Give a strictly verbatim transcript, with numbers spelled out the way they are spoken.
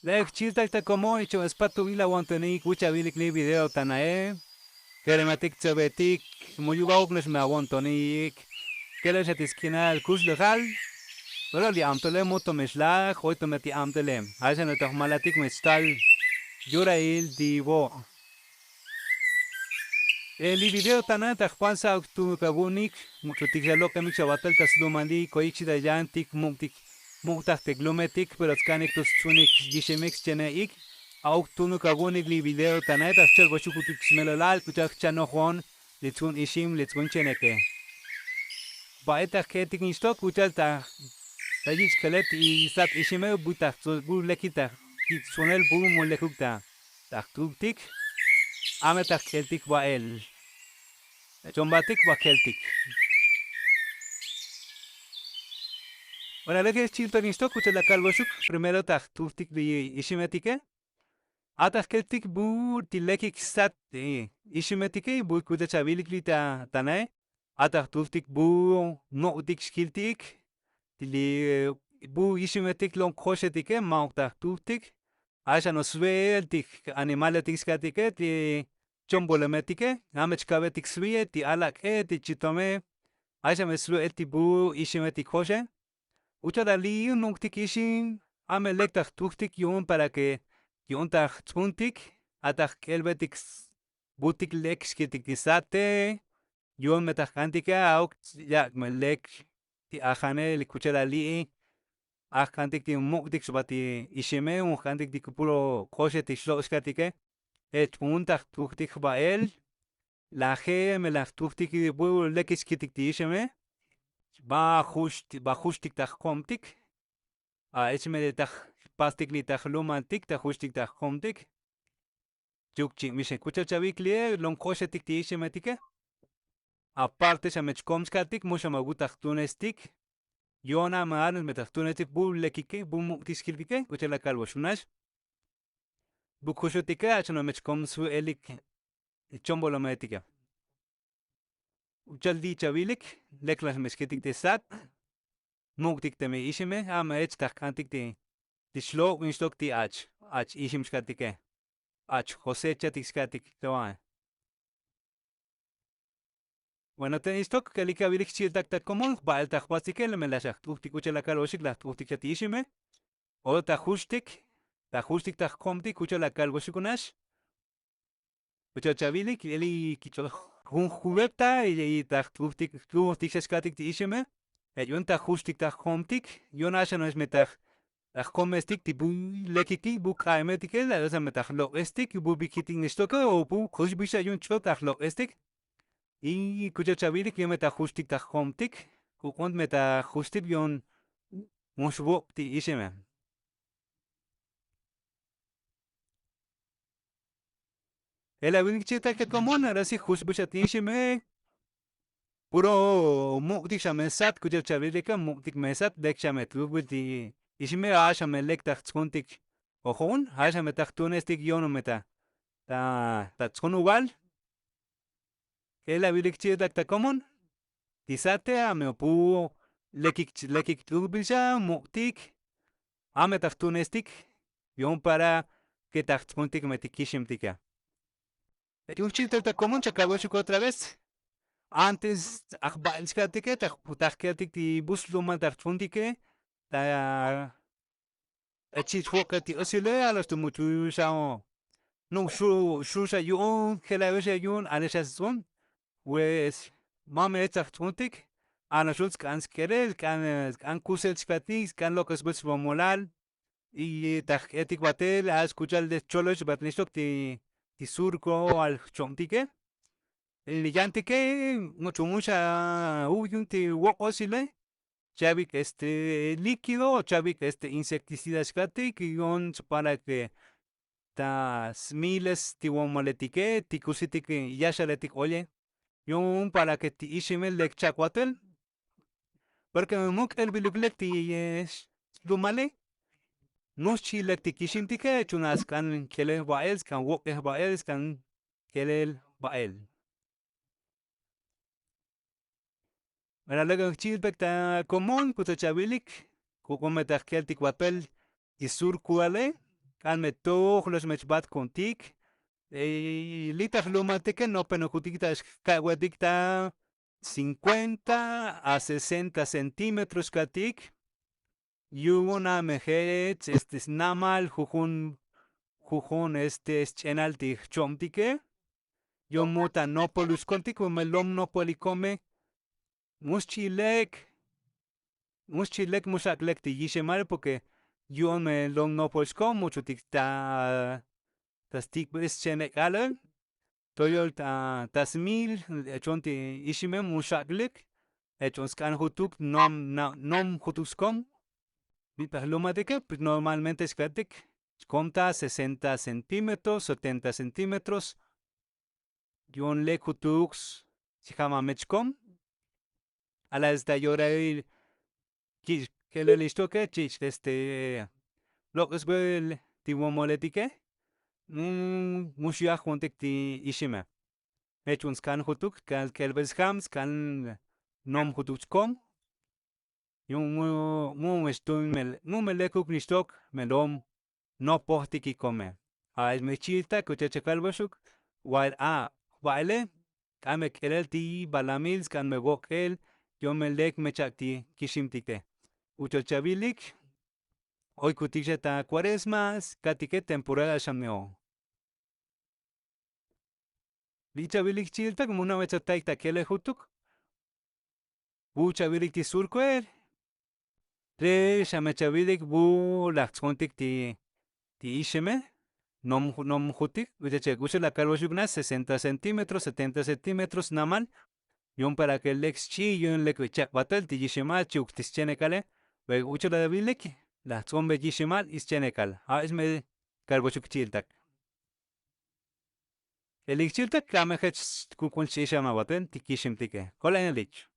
Lek chiltak ta komo ichon espatubil awo'ntonik wuch awilik li video ta na'e. Kerematik tsebetik, mu yuba'uk no'ox me awo'ntonik. Kele xa ti skinal kuxlejal. Pero li amtele mu to me xlaj oy to me ti amtele. Ay xa no ta jmalatik me xtal. Yurail ti vo'. Li video ta na'e ta jpasa'uk tu kawu'unik. Much'utik xa lok'emik xa batel ta slumalik koyik chi ta yantik muk'tik muk'tajtik lumetik pero tskanik tu stsunik yiximik xchene'ik. A'uk tunuk awu'unik li video ta na'e ta jchalboxukutik smelolal k'u cha'al jchanojon li ts'un ixim li ts'un cheneke. Ba'el ta jk'etik nixtok k'u cha'al ta ta yich' kele ti sat ixime bu ta jtsu bu lekil ta jich' ts'unel bu mu lekuk ta ta jt'ubtik. Ame ta jk'eltik ba'el. Chombatik ba jk'eltik. Ora lek xchilto nixtok k'u cha'al akalboxuk primero ta jt'ubtik li iximetike. A ta jk'eltik bu ti lekik sat iximetike bu k'u cha'al chawilik li ta ta na'e. A ta jt'ubtik bu muk'tik xkiltik ti li bu iximetik lon k'oxetike ma'uk ta jt'ubtik. Ay xa no swe'el ti animaletik xkatike ti chombolemetike. Ame chkabetik swi'e ti alak'e ti chitome. Ay xa me swe'el ti bu iximetik joxe. K'u cha'al ali'il muk'tik ixim ame lek ta jt'ubtik yu'un para ke yu'un ta jts'untik a ta jk'elbetik butik lek xkiltik ti sate. Yu'un me ta jk'antike a'uk yak' me lek ti ajanel k'u cha'al ali'il. Aj jk'antik ti muk'tik xba ti ixime un jk'antik ti puro k'oxetik xlok' xkatike. Ech un ta jt'ubtik jba'el. Laje me laj jt'ubtik bu lekil xkiltik ti ixime. Ba jux ba juxtik ta jkomtik. A ech me ta jpastik li ta jlumaltik ta juxtik ta jkomtik. Chuk chi' mixe k'u cha'al chawilik li'e lon k'oxetik ti iximetike. Aparte xa me chkom xka'tik mu xa me bu ta jtunestik. Yo'on a me anes me ta jtunestik bu lekike bu muk'tik xkiltike k'u cha'al akalboxunax. Bu kuxutike a xa no me chkom swi'elik chombolemetike. K'u cha'al li' chawilik lek laj me xkiltik ti sat. Muk'tik teme ixime a me ech ta jk'antik ti ti xlok' nixtok ti ach ach ixim xkatike. Ach josechatik xka'tik to a. Bueno te nixtok kelik awilik xchi'iltak ta komon jba'el ta jpastike leme laj xa jt'ubtik k'u cha'al akalboxik laj jt'ubtik xa ti ixime. O ta juxtik ta juxtik ta jkomtik k'u cha'al akalboxik unax. K'u cha'al chawilik eli kich'ol jun jubeb ta y ta jt'ubtik jt'ubtik xa xka'tik ti ixime. Yu'un ta juxtik ta jkomtik yu'un a xa no'ex me ta jkomestik ti bu lekikik bu k'a'imetike la' xa me ta jlok'estik bu bikitik nixtoke o bu kuxbix xa yu'un ch'o ta jlok'estik. Y k'u cha'al chawilik yu'un me ta juxtik ta jkomtik kuk'un me ta juxtik yu'un. Mux wok' ti ixime. El awilik chi'iltak ta komon ara si juxbix xa ti ixime. Puro muk'tik xa me sat k'u cha'al chawilik muk'tik me sat lek xa me t'ubbil ti ixime a xa me lek ta jts'untik. Ojo'un a xa me ta jtunestik yo'on me ta ta ts'unubal. K'el awilik chi'iltak ta komon. Ti sate a me pu lekik lekik t'ubbil xa muk'tik. A me ta jtunestik yo'on para ke ta jts'untik me ti kiximtike. Yu'un chi'iltak ta komon chakalboxuk otra vez. Antes a jba'el xka'tike ta jk'eltik ti bu slumal ta jts'untike ta chi' jwok'e ti osile a la xtu much'u xa. Nuk'xu xu' xa yu'un jela' yu'un xa yu'un ale xa sts'un. Pues ma me ech ta jts'untik a la xu' sk'an skelel sk'an kusel xka'tik sk'an lok'esbel xbomolal. Y ta jk'eltik batel a xkuchal de cholox bat nixtok ti ti surko al jchobtike. Li yantike much'u muxa u yu'un ti wok'osile. Chavik este líkido chavik este insecticida xka'tik yu'un para ke ta smiles ti womoletike ti kusitik yaxaletik oye. Yu'un para ke ti ixime lek chak batel. Porke muk' k'elbiluk lek ti slumale. Nux chi' lek ti kiximtike chuna sk'an kelel ba'el sk'an wok'ej ba'el sk'an kelel ba'el. Mera lek jchi'ilpek ta komon k'u ta chawilik k'u k'u me ta jkeltik batel ti sur kuale. k'an me toj lox me chbat kontik. Li' ta jlumatike nopenojkutik ta xka'wetik ta cinkuenta a sesenta centímetros xkaltik. Yu'un a me je' este snamal jujun jujun este sch'enal ti jchobtike. Yu'un mu ta nopol uxkontik me lom nopol ikome. Mu xchi' lek mu xchi' lek mu xak' lek ti yixemal porke yu'un me lom nopol xkom mu chutik ta ta stik'bil schene' k'alal. Toyol ta smil echon ti ixime mu xak' lek echon sk'an jutuk nom nom jutuk xkom. Li' ta jlumatike pues normalmente xka'tik xkom ta sesenta centímetros setenta centímetros. Yu'un lek jutuk xjamamech xkom. Ala esta yorail kich' k'elel ixtoke chich' este lok'esbel ti vomoletike. Mu xyaj juntik ti ixime. Echun skan jutuk k'elbel sjam skan nom jutuk chkom. Yu'un mu mu me xtun mu me lekuk nixtok me lom nopojtik ikome. A'ex me xchi'iltak uche' chekalboxuk. Wa'el a' jba'ele k'an me k'elel ti balamil sk'an me wok'el. Yu'un me lek me chak' ti kiximtike. Uche' chavilik oy kutik xa ta kuaresma skatike temporada xa me'o. Li' chavilik xchi'iltak mu na'me chataik ta k'elel jutuk. Bu chavilik ti surkoel. Re xa me chavilik bu laj tskontik ti ti ixeme. Nom nom jutik uche' che k'uxul la kalboxuk na sesenta centímetros setenta centímetros namal. Yu'un para ke lek xchi' yu'un lek chak' batel ti yixemal chi'uk ti schene' kale. Be uche' la vilik laj tskonbe yixemal y schene' kal a'ex me kalboxuk chi'iltak. Elik chiltak k'ame jech kuk'un xchi'ixam abaten ti kiximtike. Ko'lanelik.